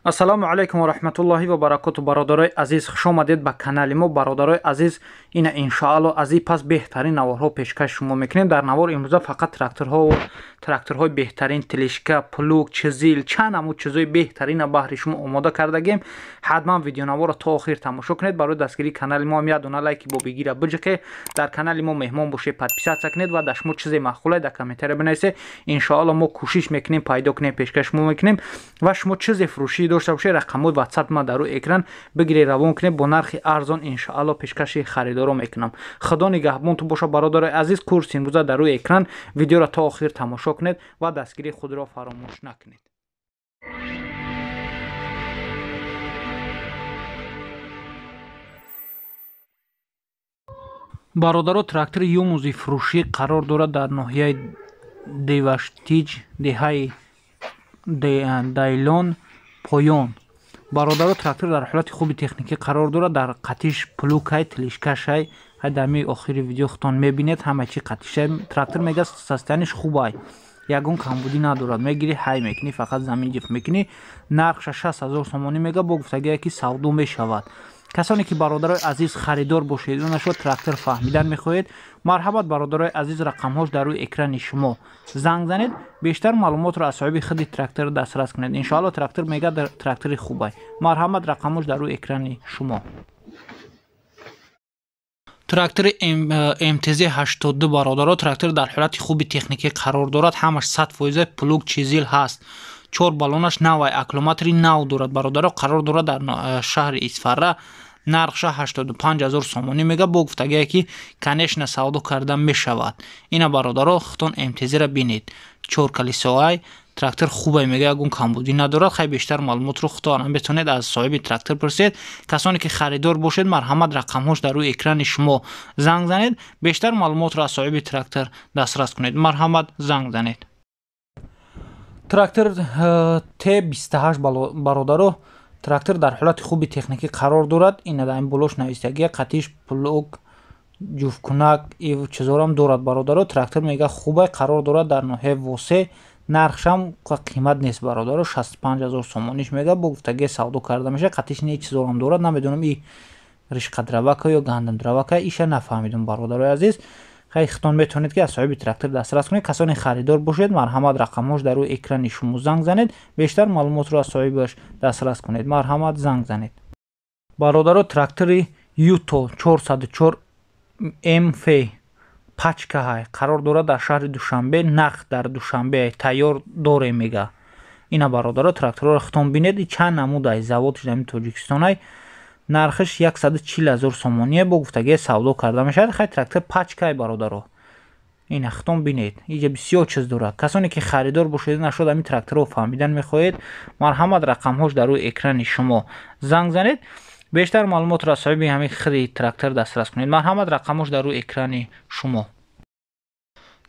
Ассалому алайкум ва раҳматуллоҳи ва баракоту. Бародарои азиз, хуш омадед ба канали мо. Бародарои азиз, ина иншоалло аз ин пас беҳтарин наворҳо пешкаш шумо мекунем. Дар навор имрӯза фақат тракторҳои беҳтарин, тележка, плуг, чизил, чанд намуд чизои беҳтарина баҳри шумо омода кардагем. Ҳатман видеонаворро то охир тамошо кунед. Барои дастгирии канали мо ҳам як дона лайки бобигира биҷиқе. Дар канали мо меҳмон бошед, подписаться кунед ва дар шумо чизе маъқуле дар комментария бинависед. Иншоалло мо кӯшиш мекунем, пайдо кунем, пешкаш шумо мекунем ва шумо чизе фурӯшӣ дошта бошед, рақамҳои WhatsApp ма дар рӯи экран бигиред, равон кунед, бо нархи арзон иншоалло пешкаши харидоро мекунам. Худо нигаҳбонтон бошад, бародарои азиз. Курс имрӯза дар рӯи экран, видеоро то охир тамошо кунед ва дастгирии худро фаромӯш накунед. Бародаро, трактори Юмузи фурӯшӣ қарор дорад дар ноҳияи Деваштич, деҳаи Дайлон поён. Бародаро, трактор дар ҳолати хуби техникӣ қарор дорад. Дар қатиш плугай, тележкашай, ҳай дар ми охири видео худтон мебинед, ҳама чи қатишай. Трактор мега состояниш хубай, ягон камбудӣ надорад. Мегирӣ, ҳай мекунӣ, фақат замин ҷиф мекунӣ. Нархша 60 000 сомонӣ мега, бо гуфтагие ки савдо мешавад. Касоне ки, бародарои азиз, харидор бошед, нашо трактор фаҳмидан мехоҳед, марҳабат, бародарои азиз, рақамҳош дар рӯи экрани шумо, занг занед, бештар маълумотро аз соҳиби худи трактор дастрас кунед. Иншоалло трактор мега трактори хубай. Марҳамат, рақамҳош дар рӯи экрани шумо. Трактори МТЗ 82, бародаро, трактор дар ҳолати хуби техникӣ қарор дорад. Ҳамаш 100%, плуг, чизил ҳаст, чор баллонаш навай, аккумулятори нав дорад. Бародаро, қарор дорад дар шаҳри Исфара. Нархша 85 000 сомонӣ мега, бо гуфтагие ки, конечно, савдо карда мешавад. Ина, бародаро, худтон МТЗ-ра бинед, чор колесоай, трактор хубай, мега ягон камбудӣ надорад. Хай, бештар маълумотро худтон метавонед аз соҳиби трактор пурсед. Касоне ки харидор бошед, марҳамат, рақамҳош дар рӯи экрани шумо, занг занед, бештар маълумотро аз соҳиби трактор дастрас кунед. Марҳамат, занг занед. Трактор Т28, бародаро, трактор дар ҳолати хуби техникӣ қарор дорад. Ина дар ин болош навистагия, қатиш плуг, ҷуфткунак, чизорам дорад. Бародаро, трактор мега хубай, қарор дорад дар ноҳияи Восе. Нархшам қимат нест, бародаро, 65 000 сомониш мега, бо гуфтагия савдо карда мешавад. Қатиш не чизорам дорад, намедонам, и ришқадравака ё гандумдравака, иша нафаҳмидум, бародарои азиз. Хай, худтон метавонед ки аз соҳиби трактор дастрас кунед. Касоне харидор бошед, марҳамат, рақамҳош дар рӯи экрани шумо, занг занед, бештар маълумотро аз соҳибаш дастрас кунед. Марҳамат, занг занед. Бародаро, трактори Юто 404 МФ пачкаҳай, қарор дорад дар шаҳри Душанбе, нақд дар Душанбе тайёр дорем, мега. Ина, бародаро, тракторҳоро худтон бинед, чанд намудай, заводш дар Тоҷикистонай. Нархаш 140 000 сомоние, бо гуфтагие савдо карда мешавад. Хай, трактор пачкай, бародаро, ина худтон бинед, иҷа бисёр чиз дорад. Касоне ки харидор бошед, нашуд ҳамин тракторро фаҳмидан мехоҳед, марҳамат, рақамҳош дар рӯи экрани шумо, занг занед, бештар маълумотро аз соҳиби ҳамин худи трактор дастрас кунед. Марҳамат, рақамҳош дар рӯи экрани шумо.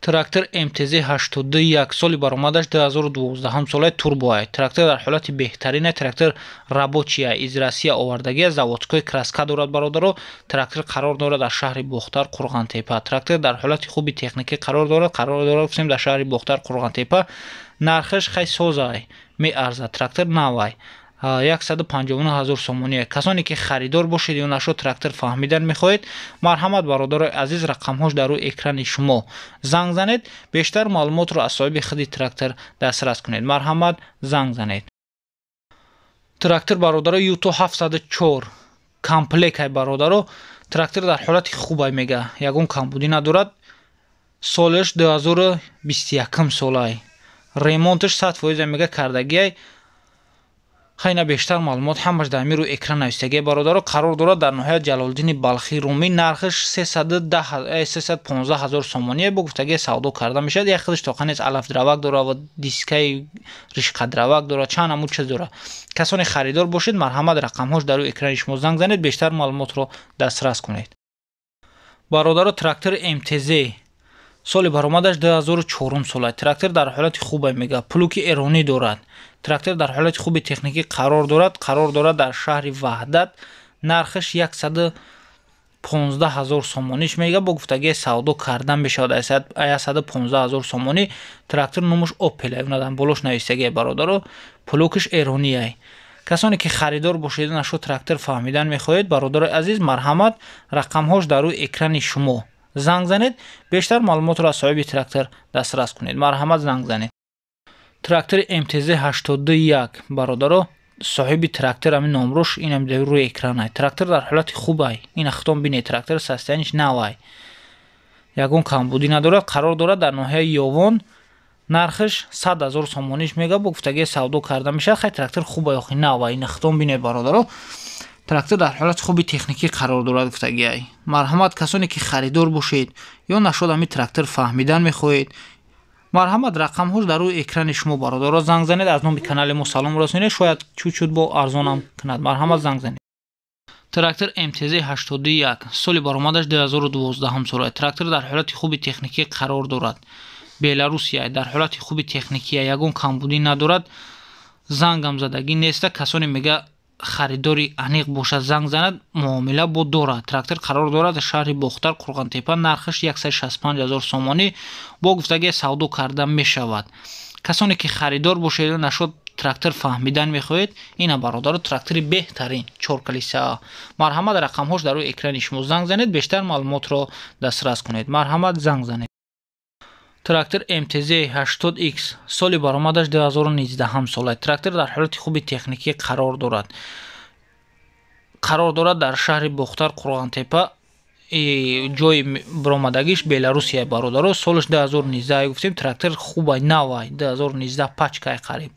Трактор МТЗ 82 як, соли баромадаш 2012 солаи, турбоай. Трактор дар ҳолати беҳтарина, трактор рабочия, из Россия овардагия, заводской краска дорад. Бародаро, трактор қарор дорад дар шаҳри Бохтар, Қурғантепа. Трактор дар ҳолати хуби техникӣ қарор дорад, қарор дорад, гуфтем, дар шаҳри Бохтар, Қурғантепа. Нархаш хай созай, меарзад, трактор навай, 159 000 сомоние. Касоне ки харидор бошед ё нашо трактор фаҳмидан мехоҳед, марҳамат, бародарои азиз, рақамҳош дар рӯи экрани шумо, занг занед, бештар маълумотро аз соҳиби худи трактор дастрас кунед. Марҳамат, занг занед. Трактор, бародаро, Юто 704 комплекай. Бародаро, трактор дар ҳолати хубай, мега ягон камбудӣ надорад. Солаш 2021 солай, ремонташ 100% мега кардагиай. Хайна, бештар маълумот ҳамаш дар ҳамин рӯи экран навистагия. Бародаро, қарор дорад дар ноҳияи Ҷалолиддини Балхӣ, Румӣ. Нархаш 315 000 сомоние, бо гуфтагия савдо карда мешавад. Як худаш тоқа нест, алафдравак дорад ва дискаи ришқадравак дорад, чанд намуд чиз дорад. Касоне харидор бошед, марҳамат, рақамҳош дар рӯи экрани шумо, занг занед, бештар маълумотро дастрас кунед. Бародаро, трактори МТЗ, соли баромадаш 2004 сола, трактор дар ҳолати хубе, мега плуги эронӣ дорад. Трактор дар ҳолати хуби техникӣ қарор дорад, қарор дорад дар шаҳри Ваҳдат. Нархаш 115 000 сомониш мега, бо гуфтагии савдо кардан мешавад. 115 000 сомонӣ. Трактор номуш Опел, болош навистагия, бародаро, плугш эронияй. Касоне ки харидор бошед, нашуд трактор фаҳмидан мехоҳед, бародарои азиз, марҳамат, рақамҳош дар рӯи экрани шумо, занг занед, бештар маълумотро аз соҳиби трактор дастрас кунед. Марҳамат, занг занед. Трактори МТЗ 821, бародаро, соҳиби трактор ҳамин номрош инам дар рӯи экранай. Трактор дар ҳолати хубай, ина худтон бинед, трактор состояние ш навай, ягон камбудӣ надорад. Қарор дорад дар ноҳияи Ёвон. Нархаш 100 000 сомониш мега, бо гуфтагии савдо карда мешавад. Хай, трактор хубай, охи навай, ина худтон бинед, бародаро, трактор дар ҳолати хуби техникӣ қарор дорад гуфтагиай. Марҳамат, касоне ки харидор бошед ё нашуд ҳамин трактор фаҳмидан мехоҳед, марҳамат, рақамҳош дар рӯи экрани шумо, бародаро, занг занед, аз номи канали мо салом расонед, шояд чуть-чуть бо арзонам кунад. Марҳамат, занг занед. Трактор МТЗ 81, соли баромадаш 2012 сола. Трактор дар ҳолати хуби техникӣ қарор дорад, Беларусия, дар ҳолати хуби техникия, ягон камбудӣ надорад, зангам задагӣ неста. Касоне мега харидори аниқ бошад, занг занад, муомила бо дорад. Трактор қарор дорад дар шаҳри Бохтар, Қурғонтепа. Нархаш 165 000 сомонӣ, бо гуфтагии савдо карда мешавад. Касоне ки харидор бошед, нашуд трактор фаҳмидан мехоҳед, ина, бародаро, трактори беҳтарин, чорколеса. Марҳамат, рақамҳош дар рӯи экрани шумо, занг занед, бештар маълумотро дастрас кунед. Марҳамат, занг занед. Трактор МТЗ 80X, соли баромадаш 2019 сола. Трактор дар ҳолати хуби техникӣ қарор дорад. Қарор дорад дар шаҳри Бохтар, Қурғонтепа. Ҷои баромадагиш Беларусия, бародаро. Солаш 2019 гуфтем, трактор хубай, навай, 2019, пачкай қариб.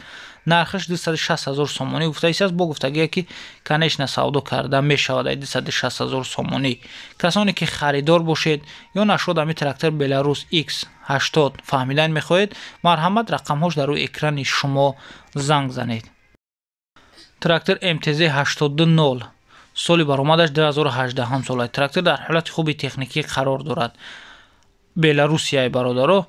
Нархаш 260 000 сомонӣ гуфтаистааст, бо гуфтагие ки, конечно, савдо карда мешавад ай 260 000 сомонӣ. Касоне ки харидор бошед ё нашуд ҳамин трактор Беларус X 80 фаҳмидан мехоҳед, марҳамат, рақамҳош дар рӯи экрани шумо, занг занед. Трактор МТЗ 820, соли баромадаш 2018 сола. Трактор дар ҳолати хуби техникӣ қарор дорад, Беларусияи, бародаро,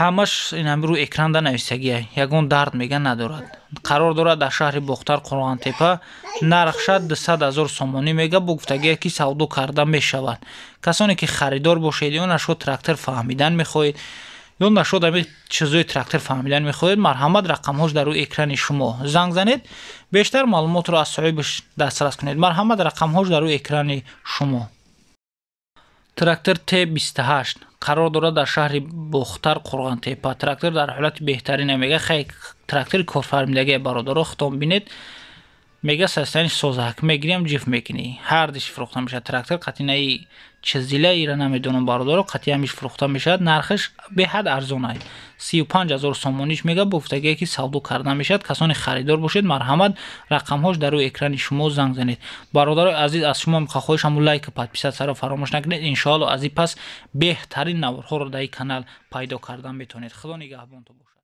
ҳамаш инами рӯи экранда нависагия, ягон дард мега надорад. Қарор дорад дар шаҳри Бохтар, Қурғонтепа. Нархша 200 000 сомонӣ мега, бо гуфтагие ки савдо карда мешавад. Касоне ки харидор бошед ё нашуд трактор фаҳмидан мехоҳед, ё нашуд ҳамин чизои трактор фаҳмидан мехоҳед, марҳамат, рақамҳош дар рӯи экрани шумо, занг занед, бештар маълумотро аз соҳибаш дастрас кунед. Марҳамат, рақамҳош дар рӯи экрани шумо. Трактор Т28 қарор дорад дар шаҳри Бохтар, Қурғонтепа. Трактор дар ҳолати беҳтарине мега. Хай, трактори корфармидагие, бародаро, худтон бинед. Мега состояние созак, мегирем, ҷиф мекунӣ, ҳардиш фурӯхта мешавад. Трактор қатинаи чизила ира намедонам, бародаро, қатиамиш фурӯхта мешавад. Нархаш беҳад арзонай, 35 000 сомониш мега, бо гуфтагие ки савдо карда мешавад. Касоне харидор бошед, марҳамат, рақамҳош дар рӯи экрани шумо, занг занед. Бародарои азиз, аз шумо хоҳиш ҳамун лайк, подписаться ро фаромӯш накунед. Иншоалло, аз ин пас беҳтарин наворҳоро дар ин канал пайдо кардан метавонед. Худо нигаҳбонто бошад.